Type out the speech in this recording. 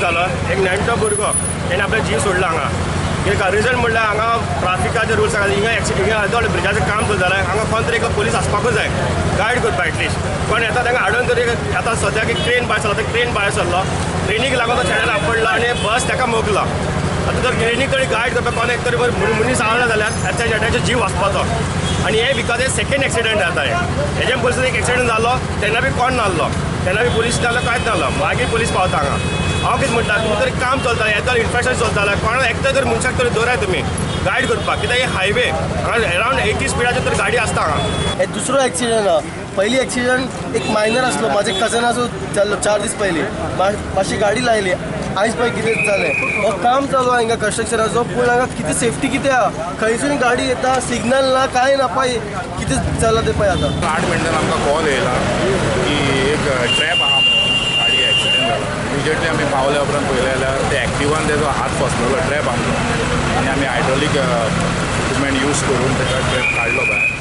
जालो. एक नेणटो भुरगो, तेणें आपलो जीव सोडलो हांगा. कित्याक रिजन म्हणल्यार हांगा ट्राफिकाचे रुल्स आसा. हिंगा एक्सिडंट, हिंगा ब्रिजाचें काम चलतालें. हांगा कोण तरी एक पोलीस आसपाकूच जाय गायड करपाक. एटलिस्ट कोण येता तांकां हाडून तरी. आतां सद्याक एक क्रेन भायर सरलो. क्रेन भायर सरलो, क्रेनीक लागून तो शेण्यान आपडलो आनी बस ताका मोगलो. आतां जर क्रेनीक तरी गायड करपाक कोण एक तरी मनीस आसलो जाल्यार ताच्या जीव वाचपाचो. आनी हे because हे सेकंड एक्सिडंट जाता हे. हेजे पयलीं एक एक्सिडंट जालो, तेन्ना बी कोण नासलो, तेन्ना बी पोलीस नासलो, कांयच नासलो. मागीर पोलीस पावता हांगा. हांव कितें म्हणटा, तुमी तरी काम चलता, येता, इन्फ्रास्ट्रक्चर चलतालें, कोणा एकटो तरी मनशाक तरी दवराय तुमी गायड करपाक. कित्याक हे हायवे, हांगा अरावंड 80 स्पिडाचेर तर गाडी आसता हांगा. हे दुसरो एक्सिडंट हा. पहिली एक्सिडंट एक मायनर आसलो. माझे कजनाचो जाल्लो 4 दीस पयलीं. मातशी गाडी लायली. आयज पळय कितें जालें. हो काम चालू आहा हिंगा कन्स्ट्रक्शनाचो, पूण हांगा कितें सेफ्टी कितें आहा? खंयसून गाडी येता, सिग्नल ना, कांय ना. पळय कितें जालां तें पळय आतां. 8 मिनटान आमकां कॉल येयला की एक ट्रॅप आहा म्हणून, गाडी एक्सिडंट जाला. इमिजिएटली आमी पावल्या उपरांत पळयलें जाल्यार ते एक्टिवान तेजो हात फसलेलो ट्रॅप आमचो आनी आमी हायड्रोलीक इक्विपमेंट यूज करून तेका ट्रॅप काडलो भायर.